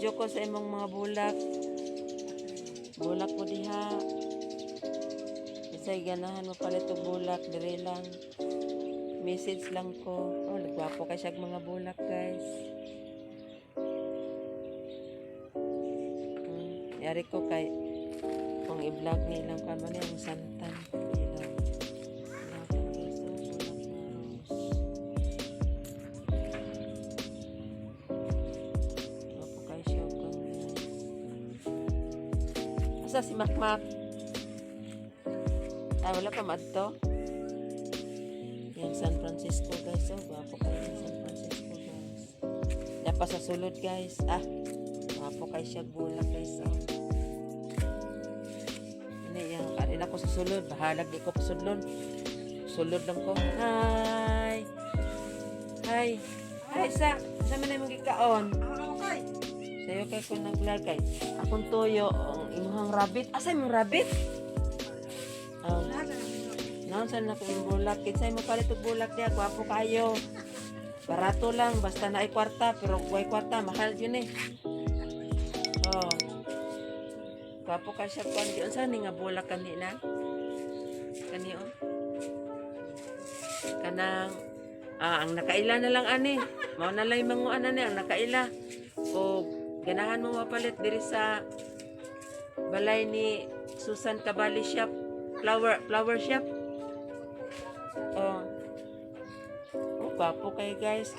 Mag-video ko sa imong mga bulak. Bulak ko diha. Isay ganahan mo palit og bulak dire lang. Message lang ko. Oh, nagwapo kay siya og mga bulak, guys. Yari ko kay kung i-vlog nilang kamo ni ang santan. Ilaw. Ilaw guys, oh, bulak na rose. Gwapo kay siya og kuwan, guys. Asa si Makmak? Ay, wala pa maadto. Yan, San Francisco, guys. Oh, gwapo kayo ng San Francisco, guys. Dapat sa sulod, guys. Ah, gwapo kayo siya bulak, guys. Oh. Ini yung karin ako sa sulod. Bahalag di ko pasudlon. Sulod lang ko. Hi! Hi! Hi, sa! Sa man imong gikaon? Sayo kay ko nag-vlog kay akong toyo ang imuhang rabbit. Asa imong rabbit? Oh. Naon sa na kong bulak? Kinsay mo palit og bulak diya, gwapo kayo. Barato lang basta naay kwarta, pero way kwarta mahal yun eh. Oh. Gwapo ka siya kuan di unsa ni nga bulak kani na? Kani oh. Kanang ang nakaila na lang ani. Mao na lang manguan ani ang nakaila. O ganahan mo mapalit diri sa balay ni Susan Cabali Shop, flower flower shop. Oh. Oh, gwapo kay guys.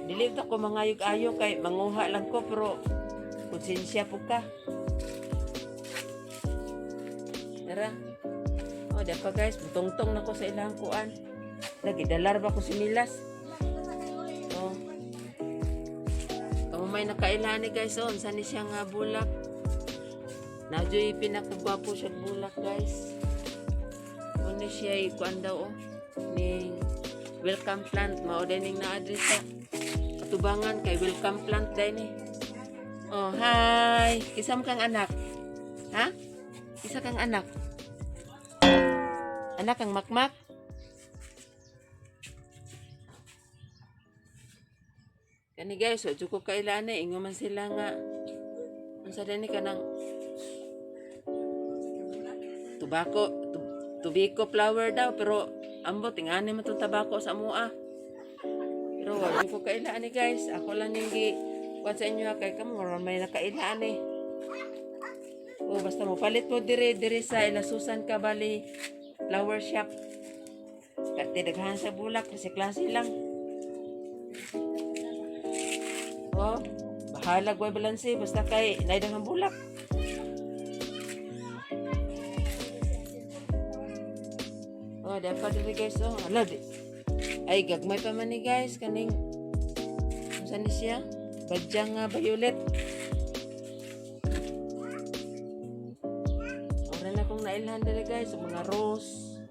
Dili ta ko mangayog-ayo kay manguha lang ko pero konsensya po ka. Tara. Oh, di pa guys, butongtong na ko sa ilang kuan. Lagi dalar ba ko si Milas? Oh. Kamo may nakaila ni guys, oh, unsa ni siya nga bulak. Najoy pinakagwapo siya bulak, guys. Ano siya ikuan daw oh. Ning welcome plant mao din ning naa diri sa katubangan kay welcome plant dai ni. Oh, hi. Kisa mo kang anak? Ha? Isa kang anak? Anak kang makmak? Kani guys, so ko kailan eh ingo man sila nga unsa din ni kanang tobacco tobacco flower daw pero ambot ingani man tong tabako sa mua. Pero wala ko kailaan ni guys. Ako lang yung gi kuan sa inyo ha, kay kamo ron may nakailaan eh. Oh, basta mo palit mo dire dire sa ila Susan Cabali flower shop. Kati daghan sa bulak kasi klase lang. Oh, bahala way balanse basta kay naay daghang bulak. Oh, dapat diri guys oh. Ala di. Ay gagmay pa man ni guys kaning unsa ni siya? Badyang nga violet. Ora na kong nailhan diri guys, mga rose.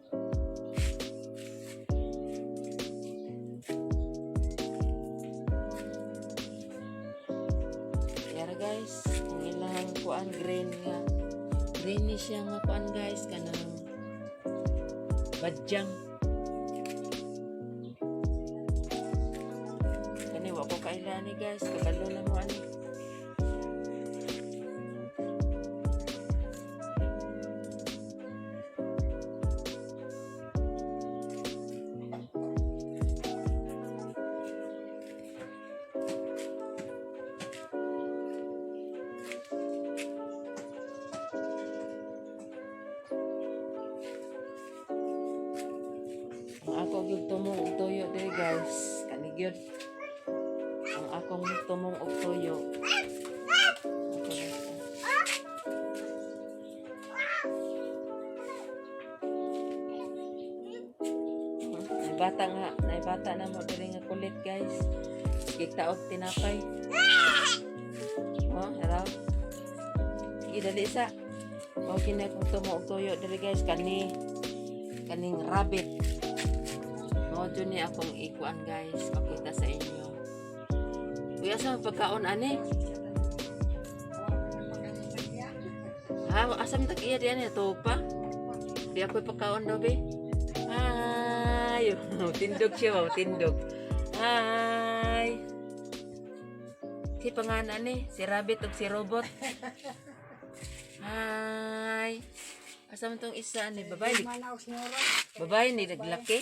Yara guys, ang ilang kuan green nga. Green ni siya nga kuan guys kanang badyang. Kani wa ko kaila ni guys, kabalo na mo ani. Ang ako gyud tumong og tuyo diri guys, kani gyud. Ang akong tumong og tuyo. Ako guys, ah. Nay bata nga, nay bata na mo diri nga kulit guys. Gigtaog tinapay. Oh, hello. Sige, dali sa. Okay na akong tumo og tuyo diri guys kani kaning rabbit. Mao jud ni akong ikuan guys, pakita sa inyo. Kuya sa pagkaon ani? Ha, asa man tag iya diyan eh, to pa? Di ako pagkaon daw be. Hi. Tindog siya, wow, tindog. Hi. Si pangalan ni, si Rabbit ug si Robot. Hi. Asa man tong isa ni babae? Manaos nora. Babae ni naglaki.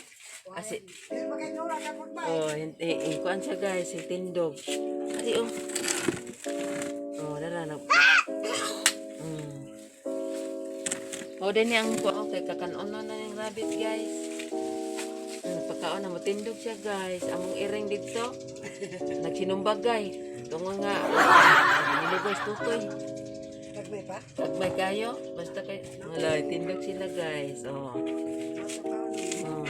Asi Pero bakit nora ka ba? Oh, hindi eh, kuan siya, guys, si Tindog. Ari oh. Oh, dara na. Oh, din ang kuan kay kakanon na yung rabbit, guys. Pagkaon na mo tindog siya, guys. Among iring dito. Nagsinumbagay. Tungo nga. Binili, guys, tutoy. Nagmay pa? Tagmay kayo. Basta kay wala, tindog sila, guys. Oh. Oh.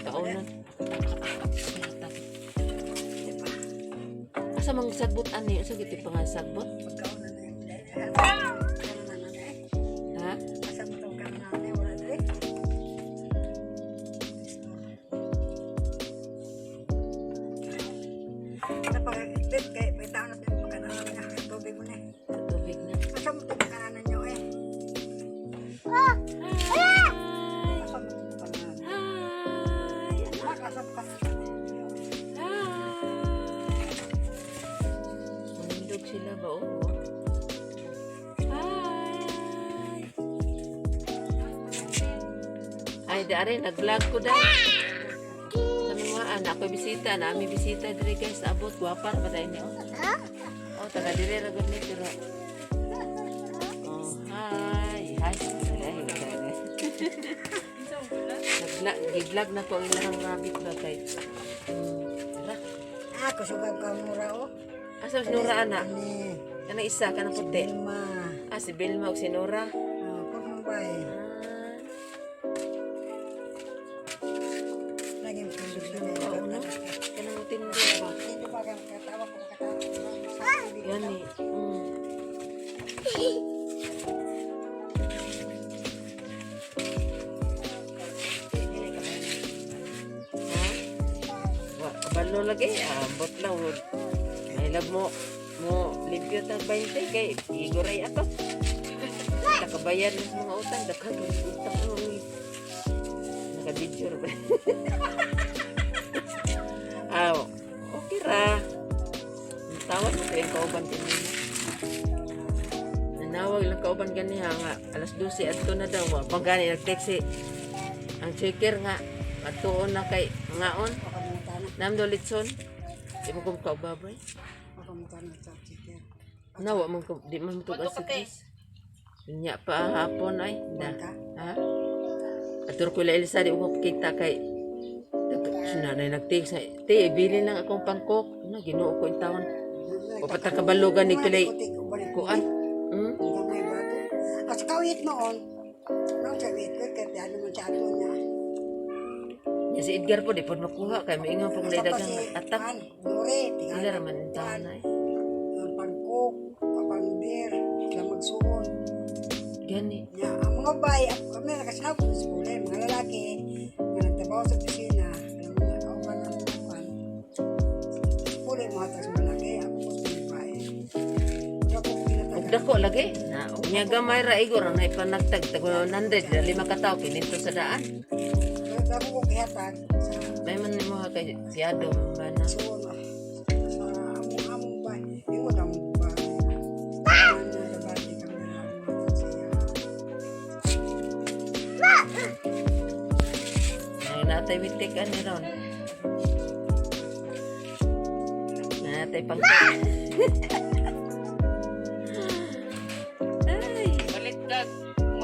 Kaonan. Asa mang sagbot ani? Asa giti pa nga sagbot? Pagkaon na na yun. Kanon na na eh. Ha? Asa mo tong kanon na na wala dre. Napaka-idlip kay may tao na din pagkananan niya. Tubig mo na eh. Tubig na. Asa mo tong pagkananan niyo eh. Hi! Asa mo tong pagkananan? Hi! Mak, asa mo kananan? Hi! Munindog sila ba? Oo. Hi! Ay, dari, nag-vlog ko dahil. Sabi mo, anak ko bisita, nami bisita diri, guys, abot, gwapa ba tayo niyo? Oh, taga diri ra gud ni pero. Oh, hi. Hi. Ay, hi. Nag-vlog, gi-vlog na ko ang ilang rabbit ba kay. Tara. Ah, kusugab ka mura oh. Asa si Nora ana? Ani, Kanang isa, kanang puti. Vilma. Ah, si Vilma ug si Nora. Oh, kung ba eh. Ah, Lagi mo tindog sila. oo no. Kanang tindog ba? Hindi pa ka katawa ko katawa. Gani. Ha? Wa kabalo lagi, ambot lang. May love mo mo limpyo tag 20 kay iguray ato. Nakabayad na sa mga utang, daghan kay utang oy. Naka-video ra ba? Aw, okay ra. Tawag mo kayong kauban kanina. Nanawag lang kauban ganiha nga alas 12 adto na daw. Wa pa gani nag-text si ang checker nga adtuon na kay ngaon. Nam do litson. Di mo kong kaubabay. Na wa man ko di man mo tugas si Chris. Unya pa hapon ay na. Ha? Atur ko la Elsa di ko kita kay sinanay nag-text nga, "Te, bili lang akong pangkok." Na Ginoo ko in taon. O patakabalugan ni Kulay. Kuan. As kawit noon, noon sa wit ko, kaya piano man sa ato niya. Ya si Edgar po di po makuha kay maingon pong Asa pa dagang si atak. Kuan, Nore, Ila ra man in taon ay. Ang pangkok, pangbeer, sila magsuon. Gani. Nya, ang mga bay, kami nakasinaw ko sa school, eh, mga lalaki, nga nagtrabaho sa opisina, alam mo na, kauban ng kuan. Puli mga tas malaki, ako po sa mga bay. Pero ako Ug ginatagan. dako lagi. Na unya gamay ra igor ang ipanagtag tag 100 na lima ka tawo kininto sa daan. Pero dako ko gihatag sa May man nimo ha kay siyado ba na. suon, ah, sa among among bay. Ingon among bay. Ano sa bati kami na mga siya. Ay natay witik ani ron. Natay pangkok.